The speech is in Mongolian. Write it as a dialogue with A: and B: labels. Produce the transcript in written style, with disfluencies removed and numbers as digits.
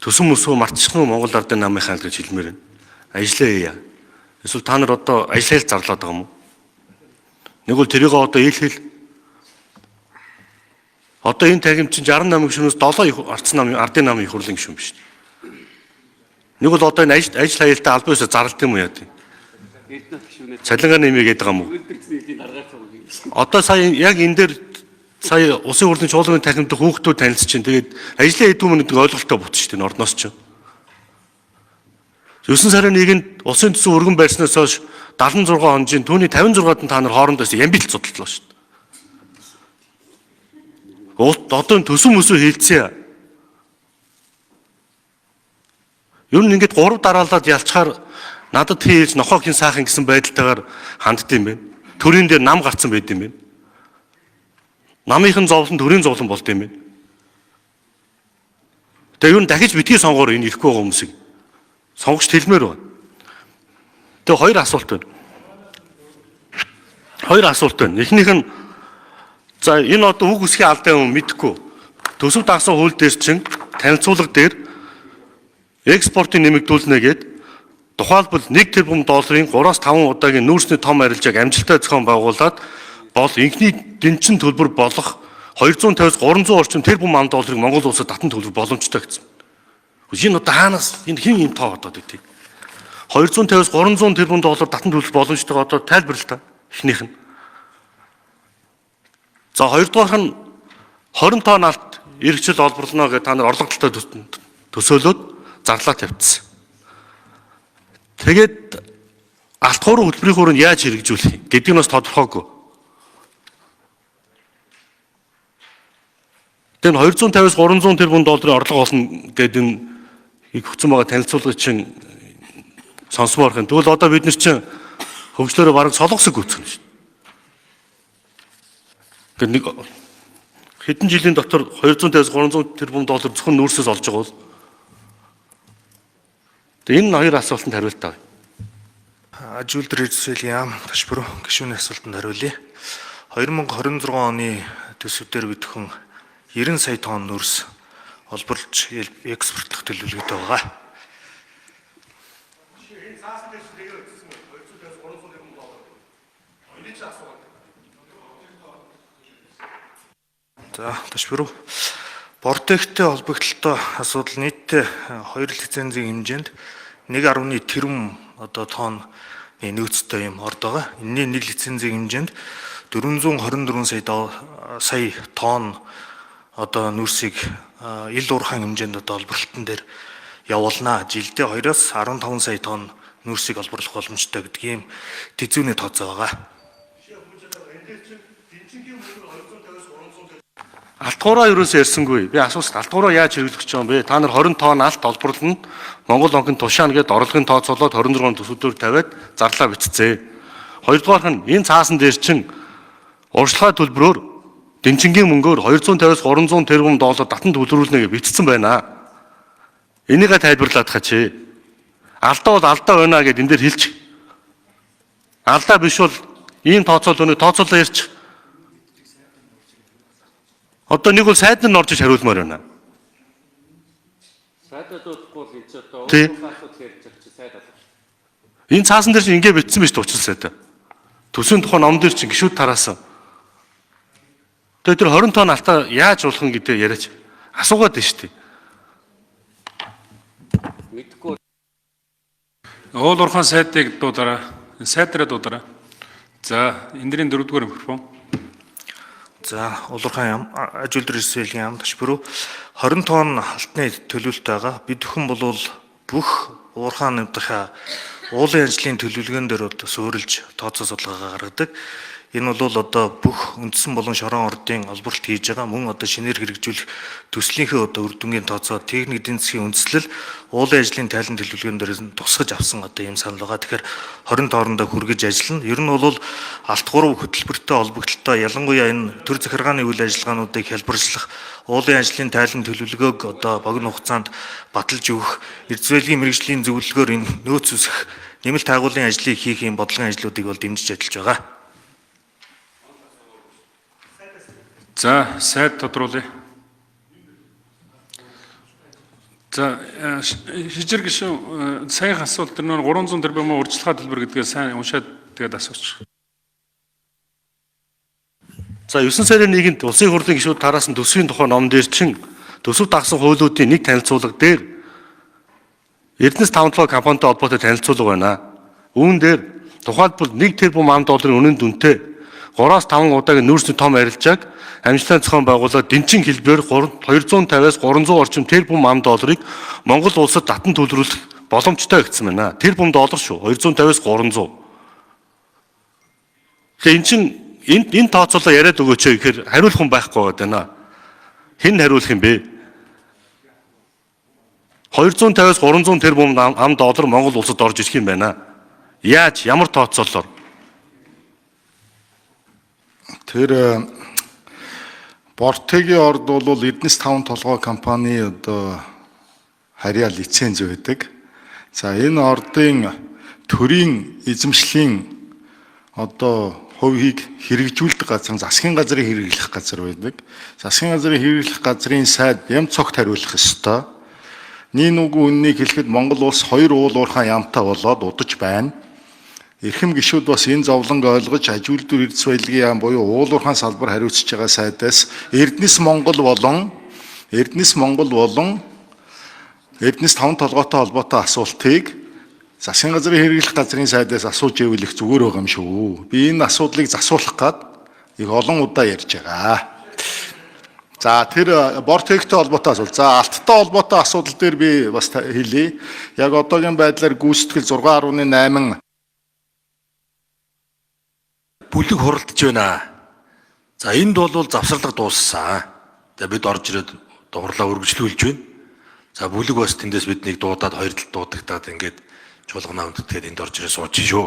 A: Төсөн мөсөө мартчихсан уу Монгол Ардын намын хаан гэж хэлмээр байна. Ажлаа яа. Эсвэл та нар одоо ажлаа л зарлаад байгаа юм уу? Нэг бол тэрийг одоо ил хэл. Одоо энэ танхим чинь 68 гишүүнээс 7 ардсан намын ардын намын их хурлын гишүүн биш. Нэг бол одоо энэ ажил ажил аюултай албан ёсоор зарлалт юм уу яа тийм. Цалингаа нэмээ гэдэг юм уу? Одоо сая яг энэ дээр сая улсын хурлын чуулганы танхимд хүүхдүүд танилцж чинь тэгээд ажлын хэдэн өмнө гэдэг ойлголттой буцчих шүү дээ ордноос чинь. 9 сарын 1-нд улсын төсөв өргөн барьснаас хойш 76 хонжийн түүний 56-ад нь та нар хоорондоо ямбил судаллаа шүү дээ. Одоо төсөв мөсөө хилцээ. Ер нь ингээд гурав дараалаад ялчхаар надад хийлж нохоо хин сайхан гэсэн байдалтайгаар хандд юм байна. Төрийн дээр нам гарцсан байд юм байна. Намынхан зовлон төрийн зовлон болд юм байна. Тэгээ ер нь дахиж битгий сонгоор энэ ирэхгүй байгаа хүмүүсийг сонгогч тэлмээр байна. Тэгээ хоёр асуулт байна. Хоёр асуулт байна. Эхнийх нь за энэ одоо үг үсгийн алдаа юм мэдэхгүй. Төсөв дагсан хууль дээр чинь танилцуулга дээр экспортын нэмэгдүүлнэ гээд тухайлбал 1 тэрбум долларын 3-5 удаагийн нүүрсний том арилжааг амжилттай зохион байгуулад бол инхний дэнчин төлбөр болох 250-300 орчим тэрбум ам долларыг Монгол улсад татан төлбөр боломжтой гэсэн. Энэ одоо хаанаас энэ хэн юм тоо одоо гэдэг. 250-300 тэрбум доллар татан төлөх боломжтойгоо одоо тайлбарлал та эхнийх нь. За хоёрдугаарх нь 20 тонн алт эрхжил олборлоно гэж та нар орлого талтай төсөөлөөд зарлаа тавьчихсан. Тэгээд алт хуруу хөтөлбөрийн хуруунд яаж хэрэгжүүлэх юм гэдгийг нь бас тодорхойгүй. Тэр 250-300 тэрбум долларын орлого олно гэдэг энэ их өгсөн байгаа танилцуулга чинь сонсомоор юм. Тэгвэл одоо бид нар чинь хөгжлөөрөө бараг солонгосыг гүйцэтгэнэ шүү дээ. Тэгэхээр нэг хэдэн жилийн дотор 250-300 тэрбум доллар зөвхөн нүүрсээс олж байгаа бол тэгээ энэ хоёр асуултанд хариулт авъя.
B: Аж үйлдвэр хэрэгсэлийн яам ташбар гишүүний асуултанд хариулъя. 2026 оны төсөв дээр бид хүн 90 сая тонн нүүрс олборлож экспортлох төлөвлөгөөтэй байгаа.
A: Энэ цаасан дээр тэгээд өгсөн 250-300 тэрбум доллар. Энийг ч асуугаад.
B: За ташбар. Бортектэй холбогдлолтой асуудал нийтдээ 2 лицензийн хэмжээнд 1.1 тэрбум одоо тонны нөөцтэй юм орд байгаа. Энэний нэг лицензийн хэмжээнд 424 сая тонн одоо нүүрсийг ил уурхайн хэмжээнд одоо олборлолтон дээр явуулнаа. Жилдээ 2-оос 15 сая тонн нүүрсийг олборлох боломжтой гэдэг ийм тэзүүний тооцоо байгаа.
A: Алтгуураа ерөөсөө ярьсангүй. Би асуусан алтгуураа яаж хэрэглэх гэж байгаа юм бэ? Та нар 20 тонн алт олборлоно. Монгол банкны тушаана гээд орлогын тооцоолоод 26 төсөвдөр тавиад зарлаа бичцээ. Хоёрдугаарх нь энэ цаасан дээр чинь урьдчилгаа төлбөрөөр дэнчингийн мөнгөөр 250-300 тэрбум доллар татан төлрүүлнэ гэж бичсэн байна. Энийгээ тайлбарлаад хачи. Алдаа бол алдаа байна гэд энэ дээр хэлчих. Алдаа биш бол ийм тооцоол өнөө тооцоолоо ярьчих. Одоо нэг бол сайд нь орж иж хариулмаар байна.
C: Сайдад удахгүй бол энэ ч одоо
A: Тий.
C: өөрийнхөө асуудал ярьж байгаа чи сайд алга.
A: Энэ цаасан дээр чинь ингэ бичсэн байж туучин сайд. Төсвийн тухай ном дээр чинь гişүүд тараасан. Тэгээ тэр 20 тонн алтаа яаж болох юм гэдэг яриач асуугаад байна шүү дээ.
C: Мэдхгүй
D: Уул уурхайн сайдыг дуудараа. Сайдраа дуудараа. За, эндрийн дөрөвдүгээр микрофон.
B: За, Улуурхайн яам, аж үйлдвэр хэрэгсэлийн яам ташбар 20 тонн алтны төлөвлөлт байгаа. Бид бүхэн бол бүх уурхайн нэмдийнхаа уулын ажлын төлөвлөгөөн дээр одоо суурилж тооцоо судалгаагаа гаргадаг. Энэ бол одоо бүх үндсэн болон шорон ордын олборлолт хийж байгаа мөн одоо шинээр хэрэгжүүлэх төслийнхээ одоо үр дүнгийн тооцоо, техник эдийн засгийн үндслэл, уулын ажлын тайлан төлөвлөгөөн дээр нь тусгаж авсан одоо ийм санал байгаа. Тэгэхээр 20 тоорондоо хүргэж ажиллана. Ер нь бол алт 3 хөтөлбөртэй холбогдлолтой ялангуяа энэ төр захиргааны үйл ажиллагаануудыг хялбарчлах, уулын ажлын тайлан төлөвлөгөөг одоо богино хугацаанд баталж өгөх, эрдэсвэлийн мэргэжлийн зөвлөгөөр энэ нөөц үүсгэх, нэмэлт агуулгын ажлыг хийх ийм бодлогын ажлуудыг бол дэмжиж ажиллаж байгаа.
D: За, сайд тодруулъя. За шижир гишүүн саяхан асуулт тэр нөр 300 тэрбум урьдчилгаа төлбөр гэдгээ сайн уншаад тэгээд асуучих.
A: За 9 сарын 1-нд Улсын хурлын гишүүд тараасан төсвийн тухай ном дээр чинь төсөв дагсан хуулиудын нэг танилцуулга дээр Эрдэнэс 57 компанитай холбоотой танилцуулга байна. Үүн дээр тухайлбал 1 тэрбум ам долларын үнэн дүнтэй 3-5 удаагийн нүүрсний том арилжааг амжилттай зохион байгуулаад дэнчин хэлбэрээр 250-аас 300 орчим тэрбум ам долларыг Монгол улсад татан төлрүүлэх боломжтой гэсэн байна. Тэрбум доллар шүү. 250-аас 300. Тэгээ эн чин энэ тооцоолоо яриад өгөөч гэхээр хариулах хүн байхгүй байгаа даа. Хэн хариулах юм бэ? 250-аас 300 тэрбум ам доллар Монгол улсад орж ирэх юм байна. Яаж, ямар тооцоолоор?
E: Тэр Бортегийн орд бол Эрдэнэс 5 толгой компани одоо харьяа лиценз байдаг. За, энэ ордын төрийн эзэмшлийн одоо хувийг хэрэгжүүлдэг газар нь засгийн газрын хэрэглэх газар байдаг. Засгийн газрын хэрэглэх газрын сайд Бямцогт хариулах ёстой. Нэг үгүй үннийг хэлэхэд Монгол улс хоёр уул уурхайн яамтай болоод удаж байна. Эрхэм гишүүд бас энэ зовлонг ойлгож, аж үйлдвэр, эрдэс баялагын яам буюу уул уурхайн салбар хариуцж байгаа сайдаас Эрдэнэс Монгол болон Эрдэнэс таван толгойтой холбоотой асуултыг засгийн газрын хэрэглэх газрын сайдаас асууж ивэл их зүгээр байгаа юм шүү. Би энэ асуудлыг засуулах гээд их олон удаа ярьж байгаа. За, тэр Бортегтэй холбоотой асуулт. За, алттай холбоотой асуудал дээр би бас хэлье. Яг одоогийн байдлаар гүйцэтгэл 6.8
F: Бүлэг хуралдаж байна. За, энд бол завсарлага дууссан. За, бид орж ирээд хурлаа үргэлжлүүлж байна. За, бүлэг бас тэндээс биднийг дуудаад, хоёр талд дуудагдаад, ингээд чуулганаа хүндэтгээд энд орж ирээ сууж шүү.